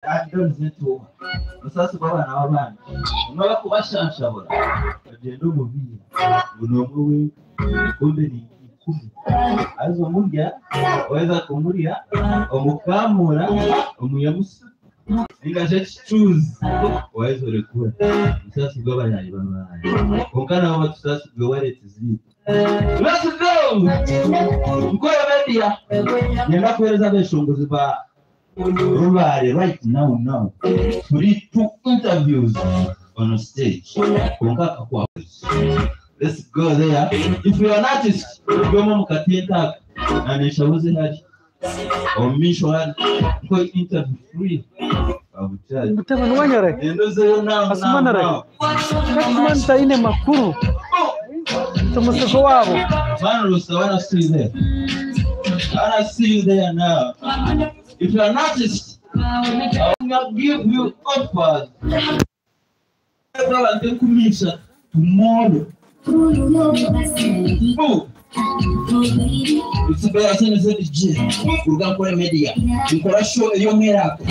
Ndonize entuuha Musaasi gw'abaana b'abandi Omwe bakubashanshabura Bagyenda omu biina Ngu n'omwe wenka Kumbe ni ikumi Haza omurya Waaheza kumurya Omukaamura Omwihamu supu Nainga shi ekicuuzi Waaheza orekura Musaasi gw'abayaayi b'abandi Kwonka nabo batusaasibwe Wareti zaitu Let's go! Nkore media Niinyenda kuheereza abeeshongozi ba Rubare right now now turi two interviews on stage kwonka akakwa let's go there if you are an artist ori omwe omu katente aka na nenshaho zihari omu maisho hari nko interview free abukyari Mutabani wanyu genda ozeyo now now Asumani now Asumani taine makuru tumusigo wabo Man, Rusa, I wanna see you there. I wanna see you there now. If you're an artist, I will give you offers. Nkumisha tomorrow. Boom. Usigaye aseneze DJ kuruga Nkore Media. Nkora show ey'omwerako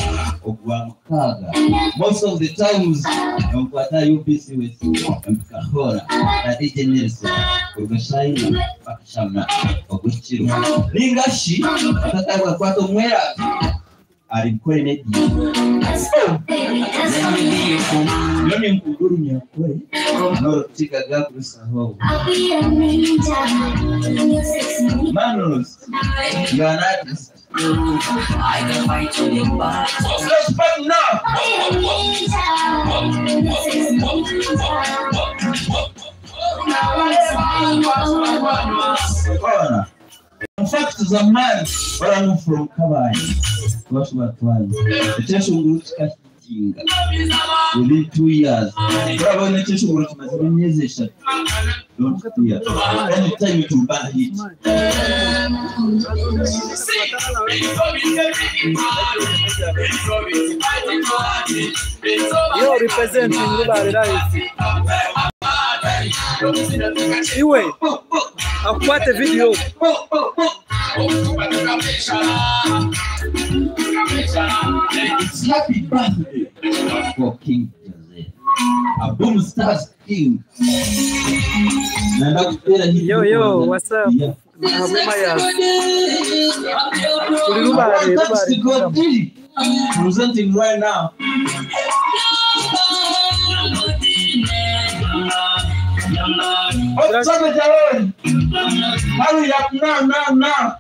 ogwa mukaaga. Most of the times nkwata UBC with Nkahora na DJ Nelson kuruga Shayina bakashamna ogw'ekiro. Ninga shi akatari kwata omwerako ari Nkore Media. Yo ninkunda orunyankore n'orukigaga kurusaho. Manos, you are an artist. Let's fight now. Corona. In fact, the man who from Kabale, Joshua Twine, ekyeshongoro kikahitinga within 2 years. Urabona ekyeshongoro kimaze emyezi 3. Don't fear. Anytime it will buy hit. Yo representing Rubare Live. Iwe akukwate video. It's happy birthday for King Jose. A boom stars king. Naenda kuteera hit. Yo yo, what's up? Yeah. Hamwe Mayas. Turi Rubare, Thanks to Rubare. God D, presenting right now. Oh, Savage Aaron. Hurry up now, now, now.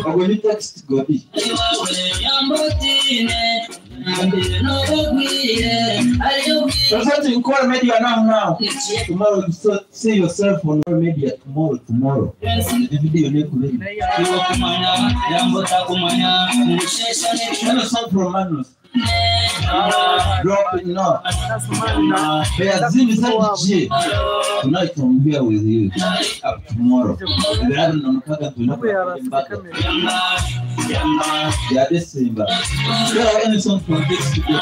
I'm going to text Gobi. Presenting Core Media now, now. Tomorrow, you see yourself on Core Media tomorrow, tomorrow. The video you need. Song from Magnus. Drop it now. Beazini DJ. Tonight I'm here with you. Up tomorrow. Ebirabo namukaga tulina embaga ya December. There any song from this studio.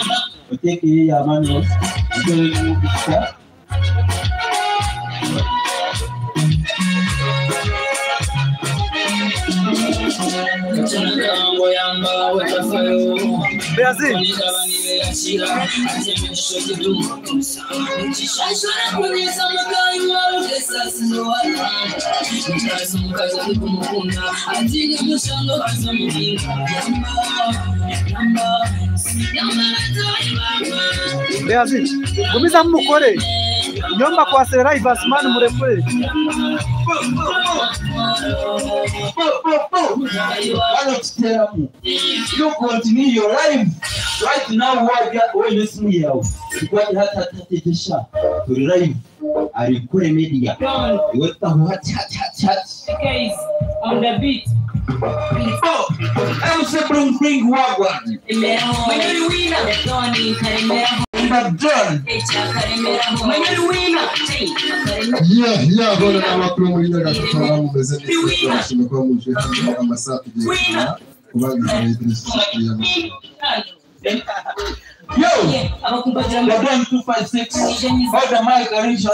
Oteke ya Magnus. Oteke. Beazi, Beazi, gumiza mukore. Nyomba kwasire live Asumani murekure. Hano you continue your life right now. Wajya wenyine simu yawe tukwate hatatetesha turi live ari kuri media iwe tahu hati hati hati hati. Guys, on the beat. Oh, MC Bring Bring Wagwan Mbadon. Yeah, bwana n'amakuru muri Nyagatare mumeze neza. Turashima kuba muje hano. Amasaha tugiye kumara kubagezaho idirishya y'amakuru. Yo, Mbadon 256. Hold the mic, Arisha.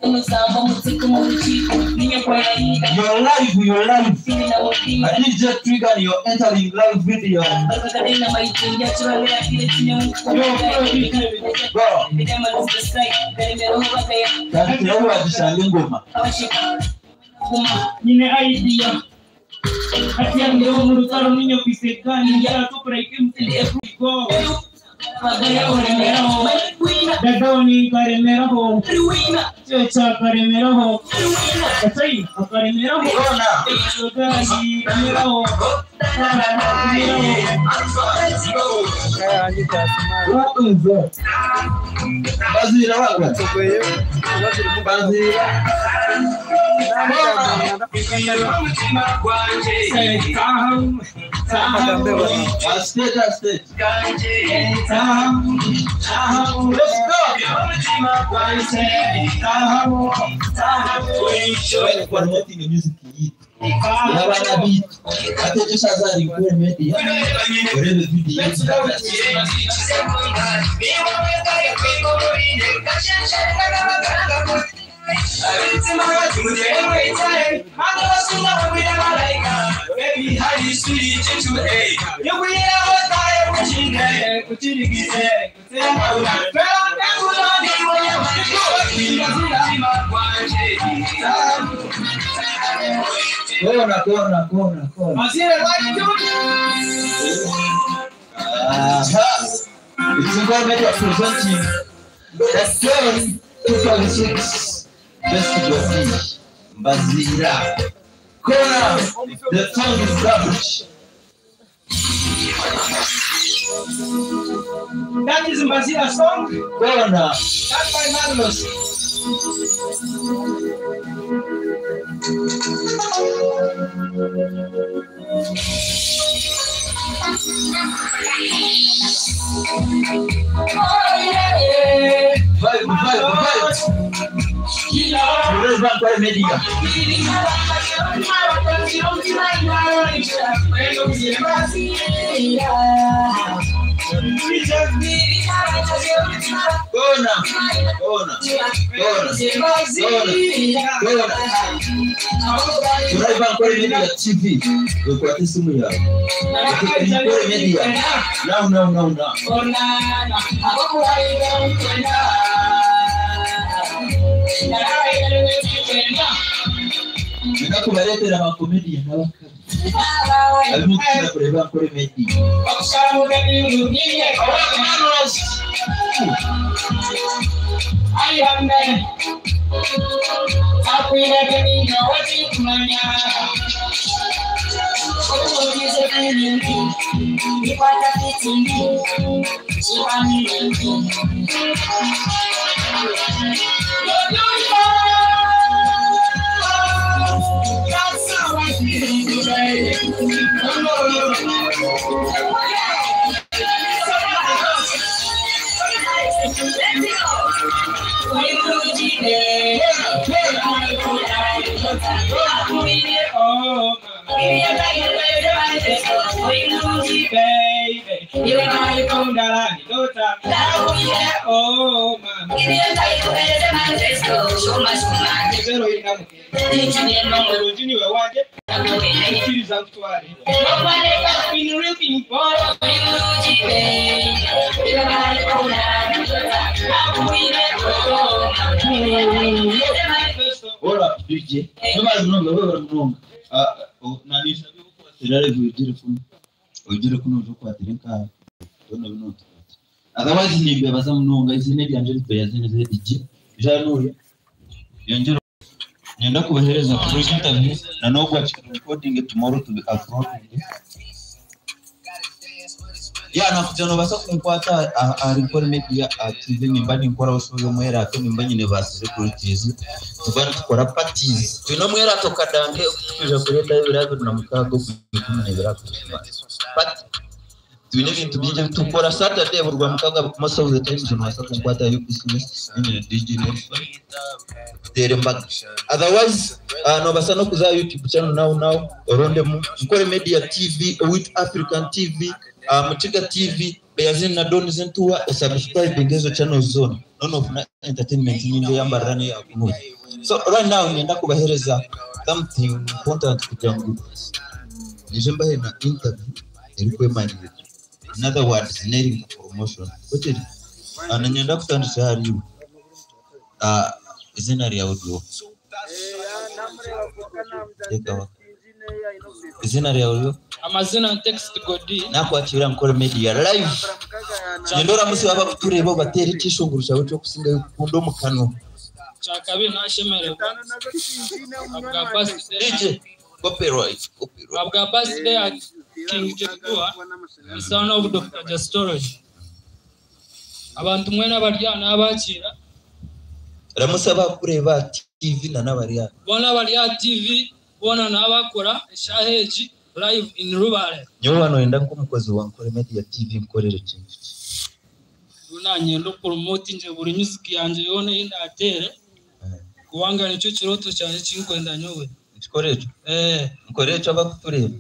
You're live, you're live. A DJ Trigger, you're entering live video. Bro, kandi wagisanga ingoma. Nyine idea atiyangireho mu rutaro ninyo kwisekani ngeratopuraikemutego dadoni karemeraho ceca karemeraho gatsayi akaremeraho Corona. karemeraho Kayange Asumani. Who is that? Bazira wagwan. Tugoye babiri mu Bazira. Amagambo y'abantu. State, state. Let's go. Promoting music yitu. N'abana bitu. Ategesha zari gukora media. Urebe video yitu. Kona, kona, kona, kona. Aha. It's Ngor Media presenting the Story 2006 Best of Mbazira. Kona, the song is garbage. That is Mbazira song. Kona, That's by Marlos. vibe, vibe, vibe. Ureba Ngor Media. Kona, kona, kona, kona, kona. Ureba Ngor Media TV. Ukwate simu yawe. Ngor Media. Now, now, now, now. Nenda kubaletera abakomedian n'abakazi. Abimo gukina kureba Ngor Media. Ora DJ. Nobari munonga, webari munonga. Ah, nanisha bikukwatira rero ugire kuno. Ugire kuno uzokwatira nka tona bino. Otherwise nimbe baza munonga izina ryanje ritoya zine ze DJ. Januye. Yongera nyenda kubahereza kuri interview na no gwachika recording tomorrow to be uploading. Ya nakuja nobasa kunkwata ari Ngor Media TV nimba ninkora ushobe mwera ato nimba nyine basize kuri TV tugana tukora parties twino mwera tokadange tukuja kureta ibira na mukago kumwe ibira party twine ibintu byinshi tukora Saturday burwa mukaga most of the times nobasa kunkwata UPC nyine DJ Nelson tere mbaga otherwise nobasa no kuza YouTube channel now now orondemu Nkore Media TV with African TV Mukiga TV Beyazin na Don Zentua subscribe ezo channel zone. None ofuna entertainment nyingi eyambarira neyakunuza. So right now ngenda kubahereza something important kugira ngu nije mbahe na interview erikwemanirira. In other words, neri nka promotion. Kutiri ana ngenda kutandikira hariwe. Izina ryawe ryo. Reka izina ryawe ryo. Amazina Text Godi. Nakwakira Nkore Media live. Ngenda oramusi waba kutureba obatere ekishongoro kyawe ekyokusingayo kukunda omu kanwa. Kyakabiri nashemererwa abwa birthday. DJ, copyright, copyright. Abwa birthday at King Joshua, the son of Dr. Justology. Abantu mwena barya n'abakira. Ramusi abakureba TV na n'abarya. Bona barya TV, bona n'abakora eshaha egi live in Rubare. Nyowe wano wenda nk'omukozi wa Nkore Media TV nkorere ekintu ki. Nanyenda okupromote nje buri music yanje yona ei ndateere kubanga nikyo kiroto kyanje kinkwenda nyowe. Nkikore ekyo? Eh. Nkore ekyo abakutureeba.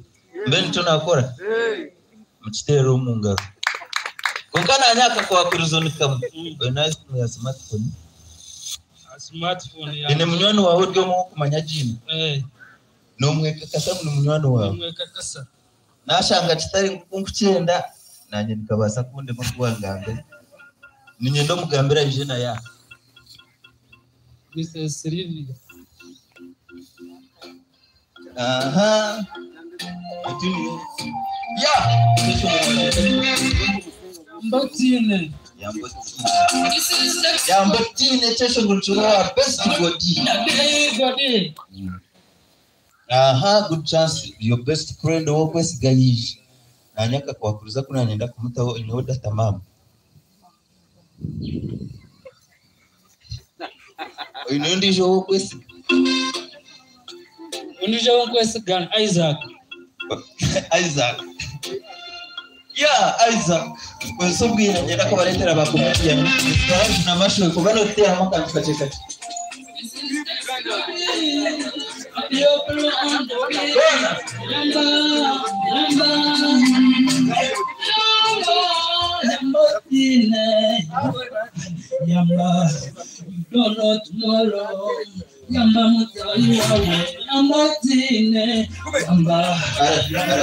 Mbe nikyo nakora? Mukiteere omu ngaro. Konka nanye akakwakurizo ni kamwe. Oyine esimu ya smartphone. Smartphone Ine munywani wawe ori omwe okumanya giine. Eh. Nomwekakasa ngu ni munywani wawe. Nomwekakasa. Nashanga kitari nkukyenda nanye nikabaasa kundema kuwangambira. Ninyenda omugambira aije naye aha. Mrs. Sylvia. Aha. Ya. Mbotine. Yambotine kyeshongoro kirowa best Godi. Godi. Aha, good chance your best friend owokwesiga yiije. Nanye akakwakuriza ku nanyenda kumutaho oineho data mama. Oineho ondiijo owokwesiga. Ondiijo owonkwesiga ni Isaac. Isaac. Yeah, Isaac. Kwesa obwire ngenda kubareetera ba comedian. Namashowe kuba nokuteeramu akantu kakye kakye. Yamba, you don't know tomorrow. Yamba mutayi wawe, yamba tine, yamba, yamba,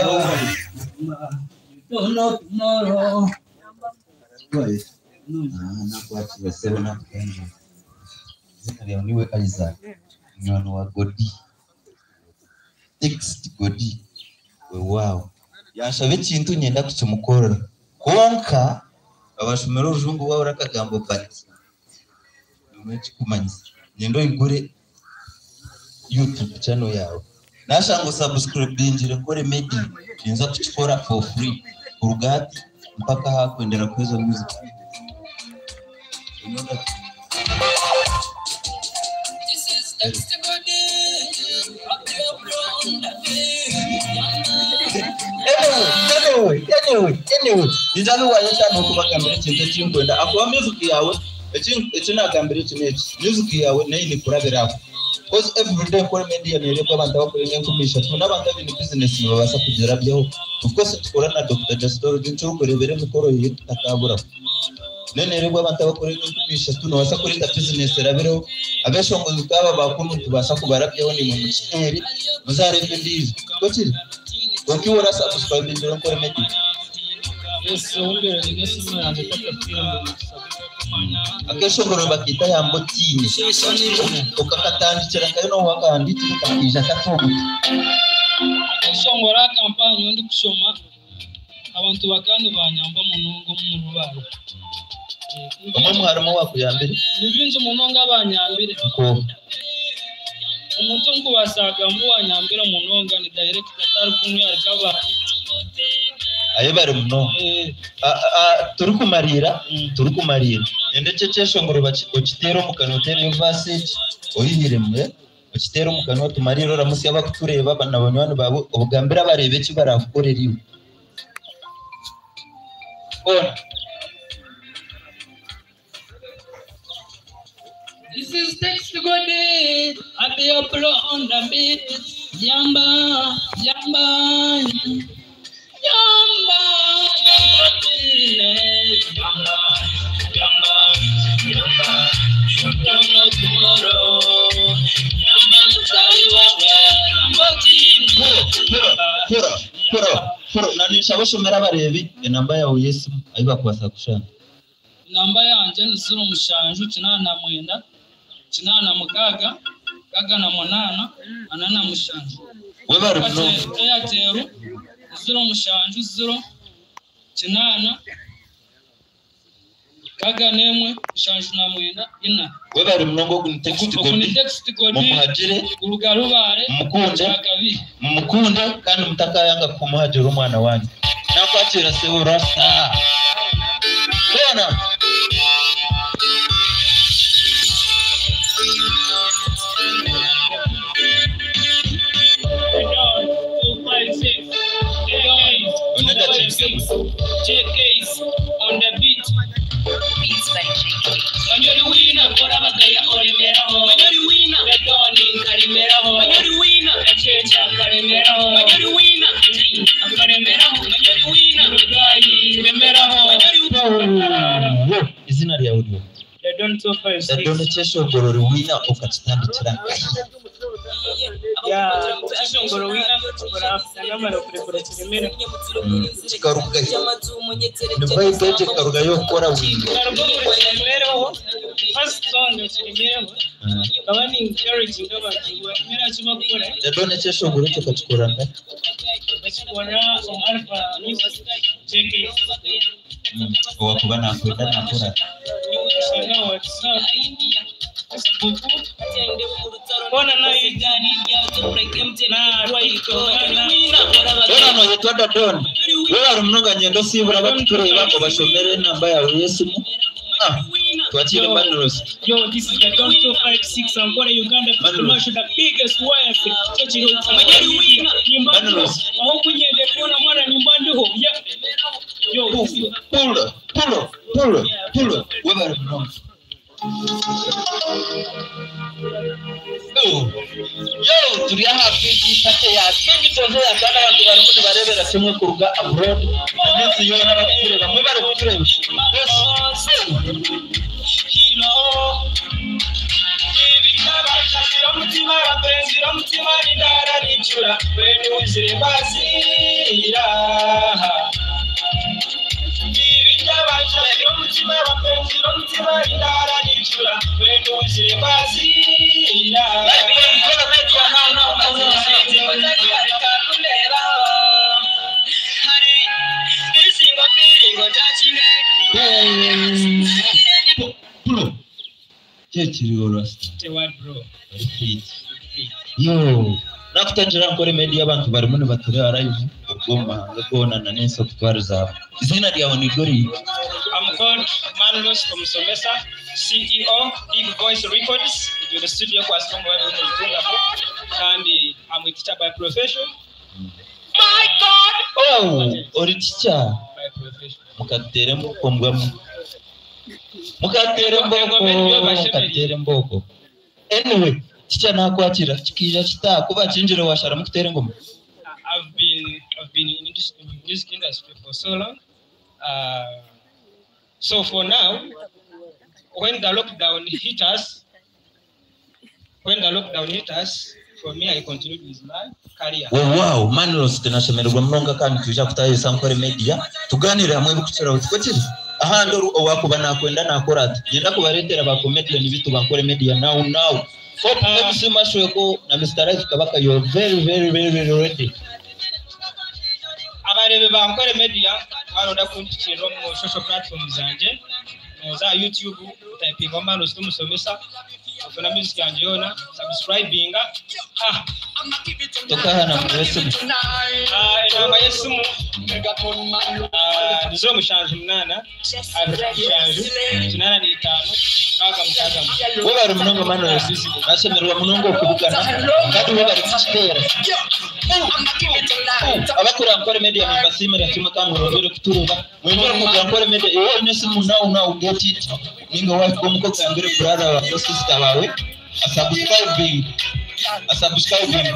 you don't know tomorrow. Nakwakira sebo nakukanja. Izina ryawe niwe Isaac, munywani wa Godi. Text Godi. Weewaawo. Yanshaba ekintu nyenda kukimukorera. Konka abashomera orujungu wabura akagambo bati. Nikikumanyisa. Nyenda oyigure YouTube channel yawe. Nashanga osubscribingire Nkore Media. Ninza kukikora for free. Kuruga hati mpaka hakwendera kweza music. Anyway, ninzabiwayo cyane okubagambira ekintu ekinkwenda akuba music yawe ekinagambira eki neki music yawe nayo nikurabiraho cause everyday Nkore Media neerebwa abantu abakurenga 3000 n'abantu abaine business nibabaasa kugirabyaho. Of course tukora na Dr. Justology nitukurebera emikoro ye tutakaburaho. Nenerebwa abantu abakurenga 3000 nobaasa kureta business erabireho. Abeshongozi kaba bakunu tubaasa kubarabyaho nimwe mukiteere muzarebe endiijo. Kokiri? Konka iwe orasubscribingire Nkore Media. Yes, umbere nesimu yanje takatira. Akeshongoro bakiita yambotine. Okakatandikira nkayo nowakahandikire kakiija katobuta. Akeshongoro akampani ndi kushoma abantu bakandi banyamba munonga omu rubaro. Omwe mwarimu wakuyambire? Ni bingi munonga abanyambire. Nko. Omuntu nkubasaga mbu wanyambire munonga ni direct atari kumwe abantu. Aye bari muno. Turikumarira, turikumarira. Ende ekyo ekyeshongoro okiteere omu kanwa oteereyo verse egi oyihiremu okiteere omu kanwa tumarire oramusi abakutureeba na banywani baawe obugambire abareebe eki barakukorera iwe. Ona. This is Text Godi at the upload on the beat. Yamba, yamba, yamba, yamba, yamba, yamba, Ninkushaba oshomere abareebi enamba yaawe y'esimu ahu bakubaasa kukushanga. Enamba yangye ni 07 89 86 68 47. Webare munonga. Airtel 07 0 8 61 79 4. Webare munonga ogu ni Text Ogu ni Godi. Text Godi Mumuhagire. kuruga Rubare Mumukunde. Kyakabiri. Mumukunde kandi mutakayanga kumuhagira omwana wanyu. Nakwakira sebo Rasta. Bona. JKs on the beat. Manyori wina kora bagaya olemeraho. Manyori wina redoni kalimeraho. Manyori wina kachecha kalimeraho. Manyori wina kalimeraho. Manyori wina rugayi remeraho. Manyori Wo, izina ryawe ryo. Redoni 256. Redoni kyeshongoro wina okakitandikira nkahi? Ya, kyeshongoro wina kora namara kurekura kiremera. Kikarugayo. Ni vibe egyo ekarugayo okukora wina. Karuga kiremeraho. First song kiremeraho. Nkaba ni encouraging abantu bemera kibakora. Redoni ekyeshongoro ekyo okakikora nkahi? Bakikora omu Alpha Music JK. Owakuba nakwenda nakora. Usanga WhatsApp, Facebook, bona na na TikTok. Bona noyetwa Dadon. Webare munonga nyenda osiibura abakutureeba obashomere enamba yaawe y'esimu. Ah, twakire Manulos. Yo, this is the Don 256 Angola, Uganda, commercial, the biggest wife. Manulos. Aho kunyende kuona mwana nyumbani ho. Yeah. Yo, this is Pulo, pulo, pulo, pulo. Webare munonga. Yo, yo, turi aha kw'ipate ya King Tozo ya kandi abantu barimu nibareebera kimwe kuruga abroad. Eminsi yoona bakutureeba, mwebare kutureeba. Yes. Pulo. Kyekiriho Rasta. the word, bro. Bari fit. Yo, nakutangira nkore media abantu barimu nibatureba live ubwo mu mahanga goona na n'ensi okutwariza hamwe. Izina ryawe niryo riiki? I'm called Manulos Omusomesa, CEO, Big Voice Records, the studio kwa Songo wewe unazunga and I'm a teacher by profession. My God! Oh, ori teacher. By profession. Mukatere mboko mbwamu. Mukatere mboko, mukatere mboko. Anyway, teacher nakwakira kikija kita kuba kinjire washara mukutere ngoma. I've been in this in music industry for so long. So for now, when the lockdown hit us, for me I continued with my career. Wow, wow, Manulos tunashemererwa munonga kandi tuja kutayesa nkore media tuganire hamwe bikuciraho tikokiri ahandi owakuba nakwenda nakora ati nyenda kubareetera ba comedian bitu bankore media now now. Hope MC Mashweko na Mr. Life Kabaka, you're very very very very ready. Abarebe bankore media baronda kumpikirira omu social platforms zanje za YouTube typing Manulos Omusomesa ofuna music yanje yona subscribinga. Tokahana mu esimu. Enamba y'esimu ni 078 27 85 66. Webare munonga Manulos, nashemererwa munonga okubugana kandi webare kukiteera. Abakora nkore media nimbasiimira kimwe kandi mwongere kutureeba mwongere kugira nkore media iwe oine esimu now now get it ninga wife w'omuko gambire brother wawe sister wawe asubscribing asubscribing.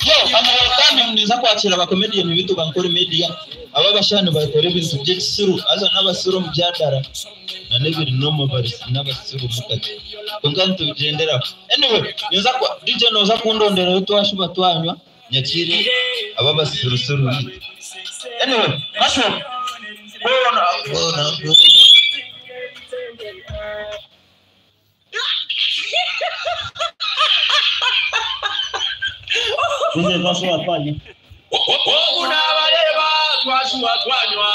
Yo, I'm welcoming niza kwakira abacomedian bitu bankore media aba bashani bakora ebintu by'ekisiru aza n'abasiru mu byadara na n'ebiri nomo bari n'abasiru mukati konka nitubigyenderaho. Anyway, niza kwa DJ noza kundondera twashuba twanywa nyakire aba basirusiru bitu. Anyway, mushroom. Bona. Tuze twashuba twanywa. Unabareba twashuba twanywa.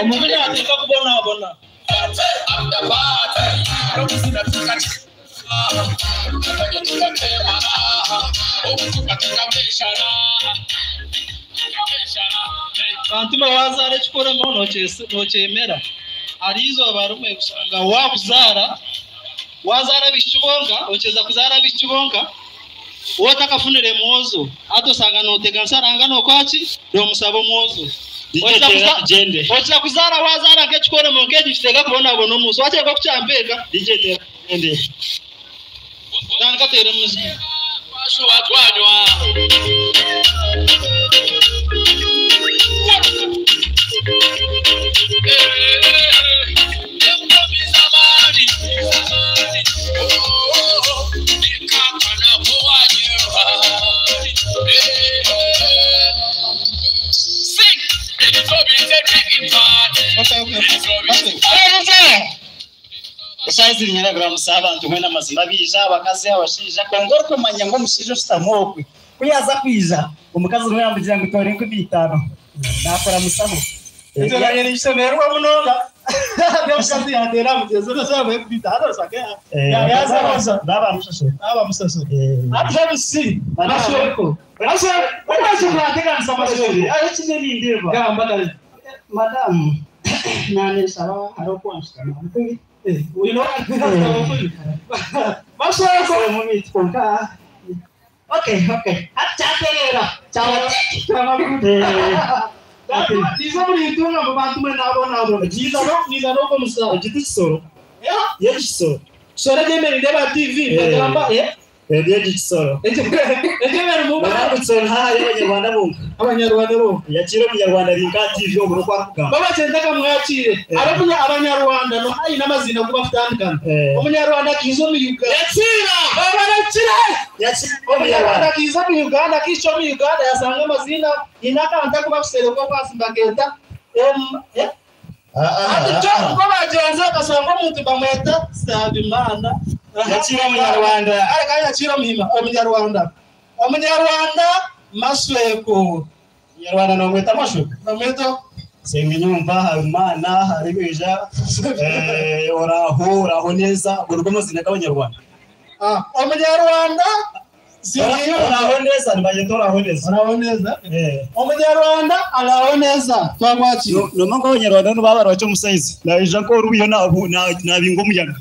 Omuntu yateka kubonabona. Bantu bawazaara ekikoremo nokyemera. Hari izooba rimwe kushanga wakuzaara wazaara abaishiki bonka okyeza kuzaara abaishiki bonka wotakafunire mwozo hati osanga notega nsaranga nokwaki nomusaba omwozo. Gende. Okira kuzaara wazaara nk'ekikoremo nk'eki kitega kubonabona omunsi wakyeka kukyampeeka DJ tera gende. tandika teera muziki. Twashuba twanywa. Esaaha nyirabura musa abantu mwena amazima biija abakazi abashaija kwonka orikumanya ngu omushaija oshutami okwe ku yaaza kwija omukazi niwe yamugira ngu tora 5000 naakora musaho. Ekyo nanye nikishemererwa munonga. Omukazi yateera mugyenzi we osanga 5000 osanga yazabaza Baba mushashe. aba musasura. Ati MC Mashoko. Mashoko Mashoko ateganisa Mashoko. Ayo kine nindeeba. Gamba kale. Madamu nanesaba hariho okwanshutama. Uno Mashoko Omu kwonka. Okay, okay. Hati kyaterera. cyaba niza muri itunga mu bantu mwe nabo nabo. Niza no niza no komusa. Igiti kisoro. Yeah. Ye kisoro. Sora jemere ndeba TV bagamba eh Ye kisoro. ejemere mu Barabutse nta y'abanyarwanda bumva. abanyarwanda bo. Yakira omunyarwanda ari nka TV oburo kwakugamba. Babagenda kamwakire. Aravuga abanyarwanda no hayi n'amazina kuba futandikana. Omunyarwanda akiza mu Uganda. Yakira! Babarakira! Yakira Omunyarwanda akiza mu Uganda akisha mu Uganda yasanga amazina inakanta kuba kuserekwa kwasimbageta. Ati cyo kuko bagenze ugasanga omuntu bamweta Sabimana. Yakira omunyarwanda. Ariko yakira muhima omunyarwanda. Omunyarwanda Masweko. Omunyarwanda nomweta Masweko. Bamweta Nsengiyumva Habimana Haribija oraho oraho neza ubwo nibwo amazina g'abanyarwanda. Ah, omunyarwanda Nsengiyumva. Oraho neza nibagenda oraho neza. Araho neza. Omunyarwanda araho neza. Twamwakira. Noma nk'abanyarwanda nibo baba omusaizi naija nk'orubuyo nabinga omuyaga.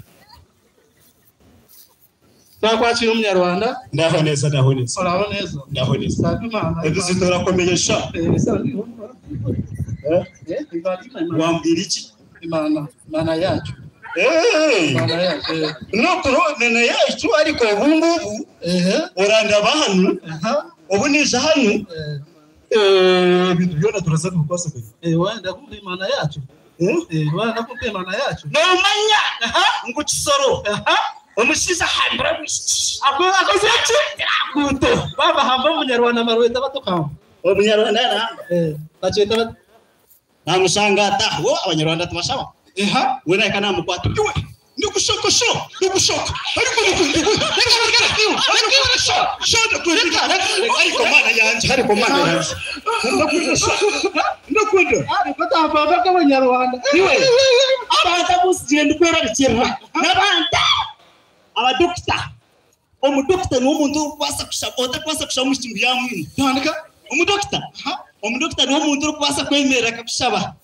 Twakwakira omunyarwanda. Ndaho neza ndaho neza. Oraho neza. Ndaho neza. Sabimana. Ebizito urakomeye sha. Wambwira iki? Imana, Imana yacu. Imana yacu. Nokuro nene yacu ariko ubu ngubu urandaba hano ubu nije hano ibintu byona turaza kubikwasaganya. Wenda kuvuga Imana yacu. Wenda kuvuga Imana yacu. Nomanya ngo kisoro omushiza hambura Akoze iki? Kuto. Baba hamba omunyarwanda marweta batukamba. Omunyarwanda arahamba. Bacweta bat namushanga ata wo abanyarwanda tubashaba. We nawe namukwata iwe nigushokosho nigushoka ariko ariko mana yanjye ariko mana yanjye ndakunda ndakunda ariko tapapa k'abanyarwanda. Iwe abantu amusigire ndikwerarikirira n'abantu abadokita omudokita niwo muntu orikubaasa kushaba otarikubaasa kushaba omu kintu yamwine Tandika. omudokita omudokita niwo muntu orikubaasa kwemerera akakushaba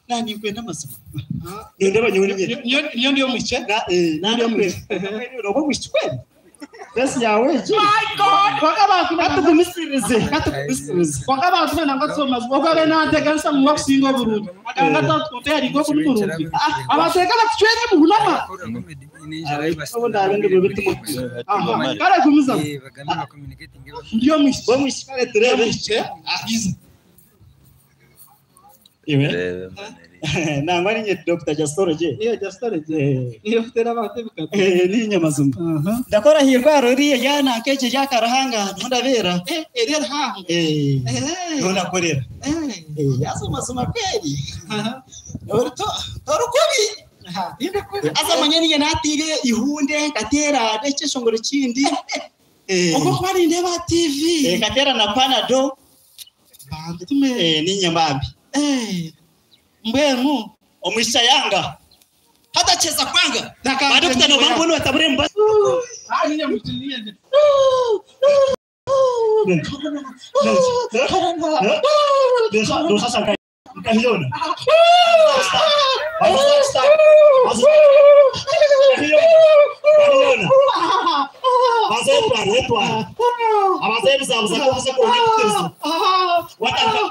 nani nkwenda amazima nindeba nyowe Niyo ndiyo mwiche. nandi oba omwishiki kweli besi yawe egi Kwaka abantu katugumisirize katugumisirize kwaka abantu bena ngasoma okabe nanteganisa mu wakusinga oburungi. Aganga tatukote yaringa okuni burungi. Abateka batucwere mu hunama. Kare gumiza. Ndiyo mwishiki. We mwishiki kare turebe. Iwe. Nangwa ninye Dr. Jastorage. Niyo Jastorage. Niyo kutera abantu ebikatu. Ni mazima. Ndakora hirwaro riye yana keche ryakarahanga ntundabera. Eri rihanga. Ntunakorera. Yazo mazima kweli. Torukubi. Aza manyeni natire ihunde katera n'ekishongoro kindi. Ubwo kuba nindeba TV. Katera na Panado. Bambi tume. Ninye mbambi. Mbwenu omwisha yanga hatacheza kwanga badokita no bambonu batabure mba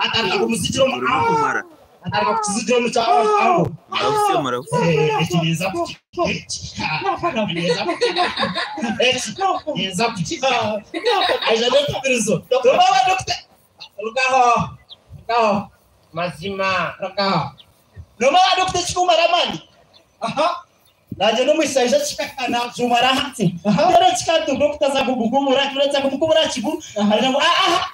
atandika kukizijira omu kyaro mazima nomara dokita kikumara amani naje nomuishaija kikakana jumara hati rero kikatu dokita za kugugumura turetsa kumukubura kigu ngo aha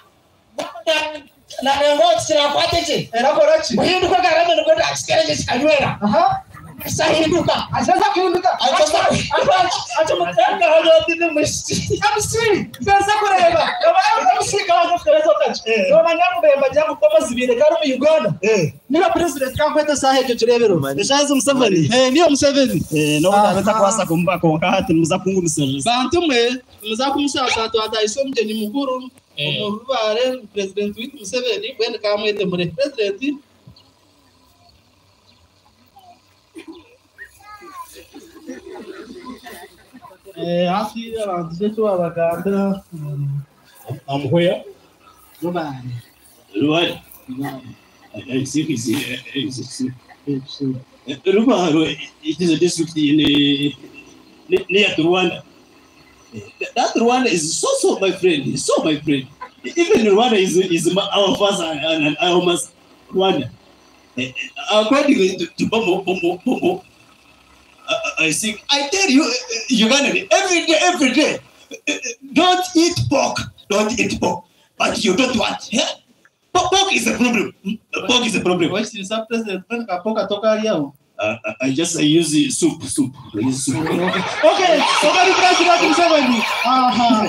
nango kirakwate ki erakora ki guhinduka garame nubwo ndakitereje kikanywera aha asahinduka azaza kuhinduka aca mutanga hagati n'umushi MC mbese kureba MC kaje kutereza kaje noma nyamubemba jangu koma zibire kari mu Uganda niba president kankwete saha ekyo kirebero Eshazi Museveni niyo Museveni no ndabeta kwasa kumba konka hati muza kungumisiriza bantu mwe muza kumusasa twatayise omugenyi mukuru omurubare president witu Museveni bwene kamwete mure president hafi abantu icyo wabagambira I'm where? Rubare. Rubare. Rubare, it is a district in near to Rwanda. That Rwanda is so so my friend, so my friend. Even Rwanda is our father and our mother, Rwanda. According to Bomo Bomo Bomo, I think I tell you, Uganda, every day, don't eat pork, don't eat pork. But you don't want, yeah? Pork is a problem. Pork is a problem. Why is the president? I just use the soup, soup. I use soup. Okay, somebody president Museveni. Aha.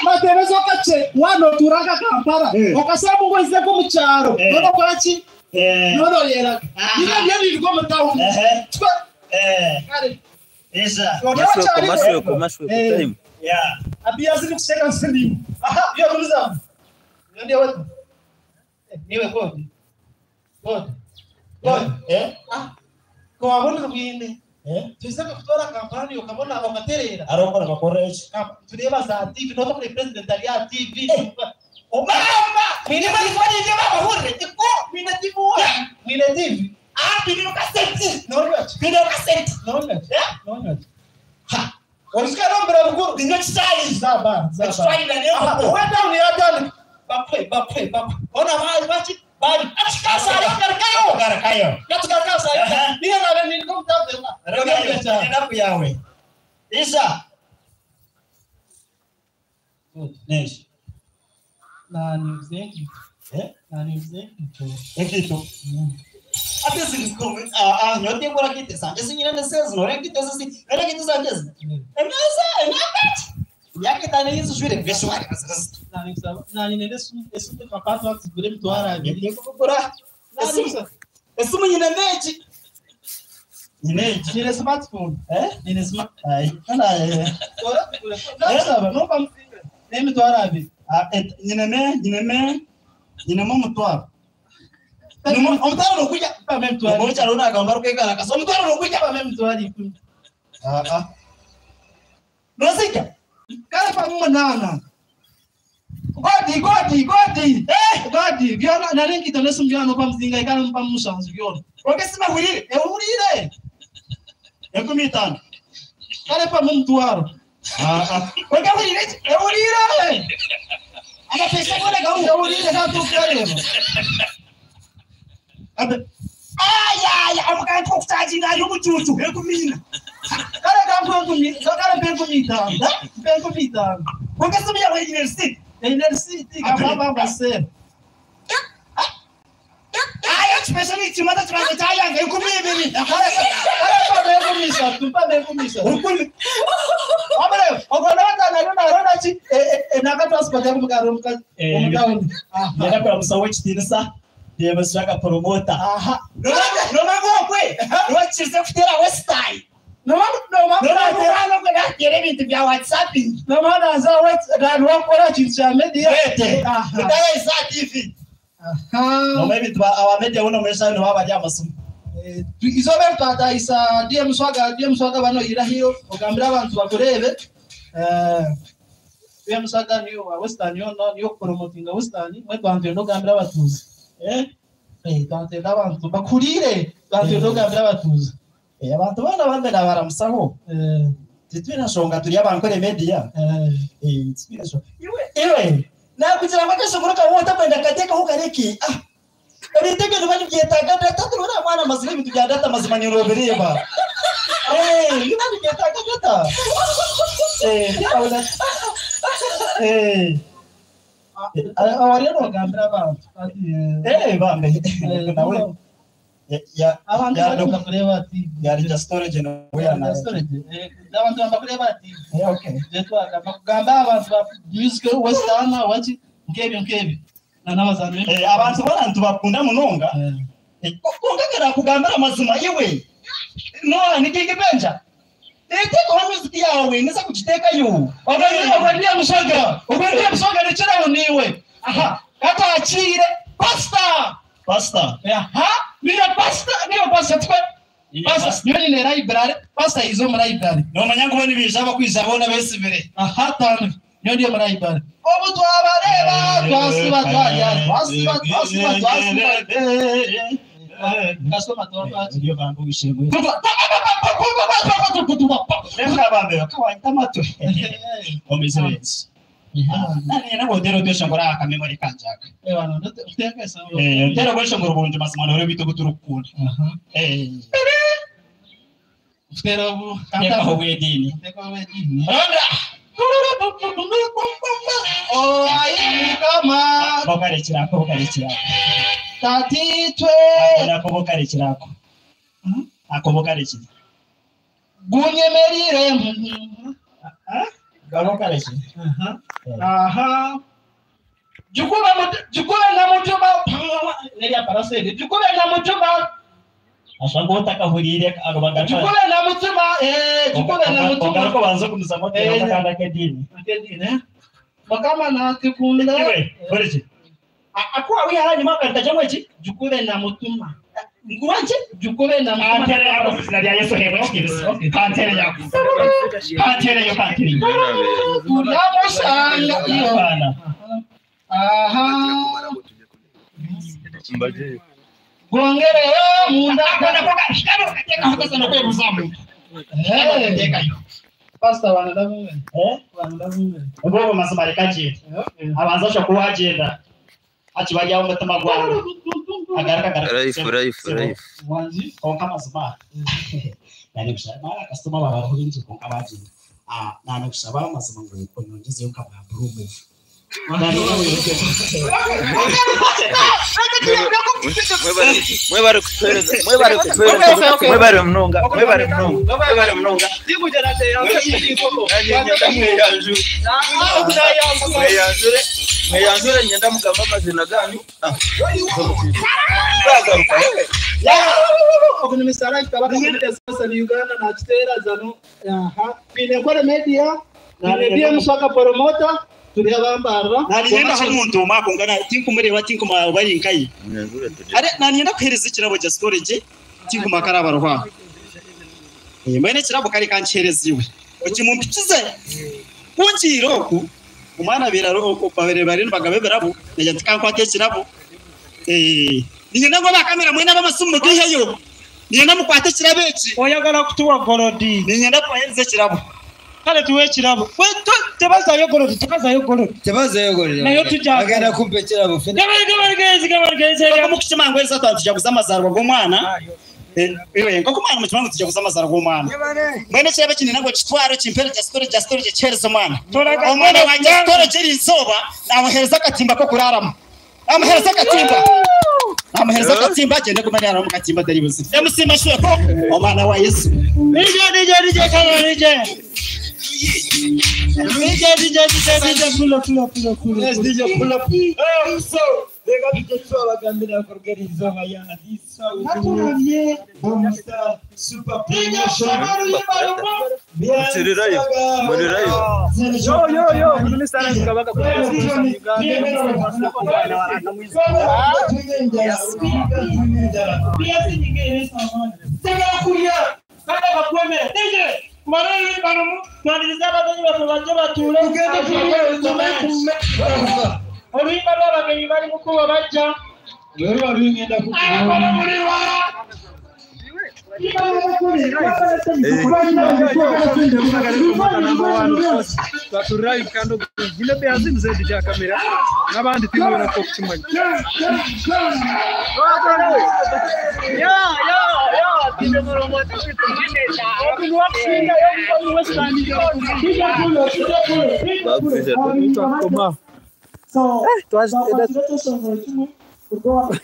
Materezo kache wano turanga Kampala. Okasaba ngweze ko mu cyaro. Nono kwaki? Nono yera. Ina bya biri ko mu town. Esa. Mashweko, mashweko, time. Yeah. Abiyazi nikusheka nsindi. Aha, iyo kuliza. Ndio wewe. Niwe kodi. Kodi. Kodi. Ah. Ko wabona kwine. Tuisaka kutora kampani ukabona bakaterera. Arokora bakoresha. Tureba za TV no kuri president ari ya TV. Obama! Mwine bali kwa nje baba hurre tiko. Mwine TV wa. Mwine TV. Ah, bino kaseti. No Bino kaseti. No No Ha. Orushika mbere bukuru. Bino chisayi. Zaba, zaba. Chisayi na leo. Wenda ni Bapwe, bapwe, bapwe. Ona bali bachi bali. Achikasa garkayo. Garkayo. Gatukarkayo sayo. Niyo nabe ni komtabe. Rekayo. Nenda yawe. Isa. Nesh. Nani mzengi? Nani mzengi? Ekito. Ate zingikome. Ah ah, nyote ngora kite sanje sinyina nesezi nore kite sisi. Nore kite sanje. Emasa, emaka. Yake tane yizu shwire beshwari. Nani saba. Nani nene su esu kapato atugure mtwara abiri. Kugura. Esu. Esu nyina nechi. Nyine Nine smartphone. Nine smart. Ai, kana Ora tugure. Saba, no pamsinga. Nemitwara abiri. Ah, nyine nyine nyine mo mutwaro. Omutwaro nokuja. Omutwaro unagamba rukekana kasa. Omutwaro nokuja. Emitwaro 10. Ah ah. Nosika. Kale pa munana. Godi, godi, godi. Godi, byona nari nkito nesu byona pa mzinga ikala mpa mushanzu byona. Oke sima hulire. Ehurire. 50. Kale pamu omutwaro. Kwonka ehuriire ki? Ehuriire! Amapesa goona garuho. Ehuriire kandi turikugareeba. Ayaya, ako kantu kokucharginga ari omucuucu 40. Kale kampe enkumi, kale mpe 50. Mpe 50. Kwonka esimu yawe eine receipt. Eine receipt kamba sente. Aya, chipesa nichimata chibanza chayanga 20. Kale mpa 30, mpa 30. 10. Wabale, ogona batana naro nachi naka transport ya kumukaro omutawuni. Yenda kuramusa w'ekitiinisa Demuswaga promoter. Aha. Nomagokwe niwakirize kuteera wesitayi. Noma noma Nomagokwe nateera ebintu bya WhatsApping. noma naza wakora kintu kya media. Wete. Aha. Mutayisa TV. Aha. Nomwe ebintu aba media buno mwesha nibo bari amasomo. Izobe twatahisa DM Swaga, DM Swaga bano irahiyo ogambira abantu bakurebe. DM Swaga niyo wa Western yo no niyo promotinga Western mwe twantu ndo gambira abatuzi. Twantu abantu bakurire twantu ndo gambira abatuzi. Abantu bana bambe baramusaho. Titwina shonga turi abankore media. Titwina shonga. Iwe iwe nakugira ngo akashobora wota kwenda kateka ho kareki. Ah. Ebitege nibali byetaga data turora mwana mazima ibintu bya data mazima ni robireba. Nibali byetaga data. Ndabona. Awarero bagambira abantu. Bambe. Nawe ya Abantu ya bakunda kureba TV. ya storage no ya na. Storage. Abantu bakunda kureba TV. Okay. Je twagamba kugamba abantu ba music western wachi nkebyo nkebyo. Na nabazana. Abantu bana ntubakunda munonga. Kongagera kugambira amazima iwe. No nikingi benja. Eteko music yawe niza kugitekayo. Ogwendiye Muswaga. Ogwendiye Muswaga nikiraho niwe. Aha. Katakire pastor. Pastor. Aha. Niyo pastor, niyo pastor twe. Pastor, niyo ni library. Pastor izo mu library. Nomanya ngo ni bija bakwiza bona besibire. Aha tano. Niyo ndiyo mu library. Obu twabareba twasiba twajya twasiba twasiba twasiba. Kasoma twasiba. Niyo bantu bishimwe. Reka bambe bakawanya amatwi. Omizerenzi. Nani nabo ndero tweshongora aka memory kanjaka. Ebana ndoteka sawa. Ndero kweshongora ubuntu mazima nore bito kuturukunda. Pero bu Teka ho wedini. Teka wedini. Ronda. Oh ayi kama Bokarekirako bokarekirako. tatitwe Ako bokarekirako. Ako bokarekira. gunyemerire. Bokarekira. Aha. Jukube jukube na mujuma neri paraseli. Jukube na mujuma. Ashobora kuba utakahurire arubaga. Jukube na mujuma jukube na mujuma. Ogaruko banze kumisa mote kandi akedini. Akedini. Bakama na tikunda. Iwe, koreki. Akuwa wiha hanyuma akarita cyangwa iki? Jukube na mutuma. Nguwanje? Jukube na mutuma. Kantere yako izina rya Yesu hewe okirisi. Kantere yako. Kantere yo kantere. Turamusanga iyo. Aha. Gongerera munda. Akona koka shikaro kateka hata sana kwe muzamu. Pastor wana ndavuga. Wana ndavuga. Ubwo mazima reka agenda. Abanza asha kuba agenda. Akibaryaho umutima gwawe. Agaruka agaruka. Life, life, life. Wanji. Konka mazima. Nani kushaba mara customer baba bingi konka bagenda. Ah, nani kushaba mazima ngo onyongezeyo nka ba blue move. Mwebare kutuhereza, mwebare kutuhereza, mwebare munonga, mwebare munonga, mwebare munonga. Mweyanzure, mweyanzure nyenda mugamba amazina ganyu. Nzagaruka. Ogu ni Mr. Life Kabaka muri sasa ni Uganda na kitera zano. Aha. Twine kore media. Twine DM Swaga promoter. Turi abambarra. Nanienda nk'umuntu makungana tinkumureba tinkuma bari nkayi. Are nanienda kuhereza ikirabo cya storage tinkuma karabarwa. Mwene kirabo kari kancereza iwe. Ukimumpikize. Kunjiro oku umwana biraro babere bari bagabe birabo najya tikankwate kirabo. Ninyenda ngo bakamera mwene abamasumu giheyo. Ninyenda mukwate ekirabo eki. Oyagala kutuwa golodi. Ninyenda kubahereza ekirabo. Kale tuwe ekirabo. Tebazayo golodi, tebazayo golodi. Tebazayo golodi. Nayo tujja. Agenda kumpa ekirabo. Nk'oku mukukima ngu eriza tujaguza amazarwa g'omwana. Iwe nk'oku mwana mukima ngu tujaguza amazarwa g'omwana. Mbwenu ekirabo eki nina ngu okitware okimpere gya storage gya storage ekihereza omwana. Omwana wangye storage eri izooba namuhereza akatimba k'okuraramu. Namuhereza akatimba. Namuhereza akatimba agyende kumanya arara omu katimba atari buzibu. MC Mashweko omwana wa Yesu. DJ DJ DJ kale DJ. DJ DJ DJ DJ pull up pull up pull up pull up. Yes, DJ pull up. Oh, so reka tujye tubabagambira kurugera izuba ya this Naturally, Bomsta Super Promotion. Murirayo, murirayo. Yo yo yo, minister kabaga Oluyimba lw'abagenyi bali mukuba bajja. Baturayi kandi nyine beyazinze rya kamera n'abandi tibona ko kimanye. Ya ya ya Bagwije. So, Twaje bakwatire eshongoro kimwe urwo